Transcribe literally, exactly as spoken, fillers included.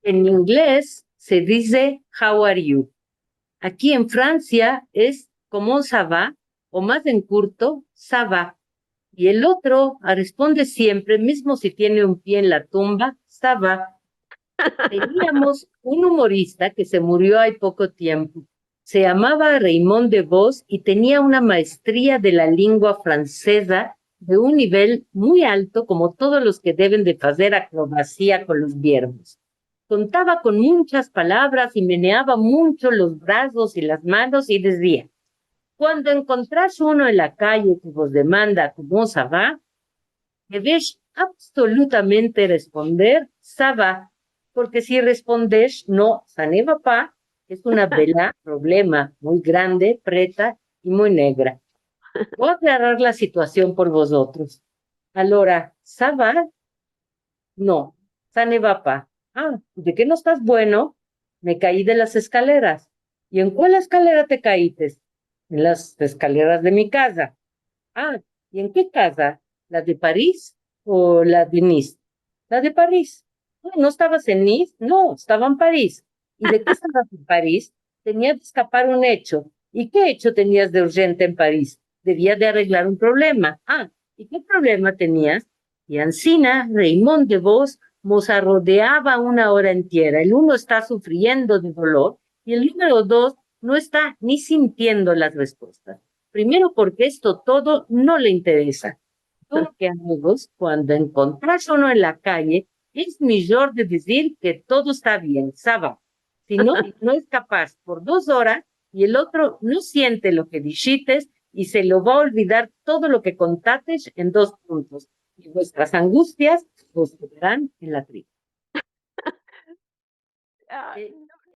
En inglez se dize "How are you?". Aki en Fransia es "Comment ça va?", o mas en kurto, "Ça va". I el otro aresponde siempre, mizmo si tiene un pie en la tumba, "Ça va". Teniamos un umorista ke se murio ay poko tiempo. Se yamava Raymond Devos i tenia una maestria de la lingua franseza de un nivel muy alto, komo todos los ke deven de fazer akrobasia kon los verbos. Kontava kon munchas palavras i meneava muncho los brazos i las manos i dizia: "Kuando enkontrash uno en la kaye ke vos demanda comment ça va, devesh absolutamente responder "Ça va", porke si respondesh "No, ça ne va pas", es una bela problema muy grande, preta i muy negra. Vo aklarar la situasion por vozotros. Alora, "Ça va?" "No, ça ne va pas". "Ah, de ke no estas bueno?" "Me kayi de las eskaleras". "I en kual eskalera te kayites?" "En las eskaleras de mi kaza". "Ah, i en ke kaza? La de Paris o la de Nice?" "La de Paris". "Ah, no estavas en Nice?" "No, estava en Paris". "I de ke estavas en Paris?" "Tenia de eskapar un echo". "I ke echo tenias de urjente en Paris?" "Devia de areglar un problema". "Ah, i ke problema tenias?" I ansina Raymond Devos mos arrodeava una ora entiera. El uno esta sufriendo de dolor i el numero dos no esta ni sintiendo las respuestas. Primero, porke esto todo no le interesa. Porke, amigos, kuando enkontrash uno en la kaye, es mijor de dizir ke todo esta bien, "Ça va". Si no, no eskapar por dos oras i el otro no siente lo ke dishites i se lo va a olvidar todo lo ke kontates en dos puntos. I vuestras angustias vos kedaran en la tripa. Ah, Eh, no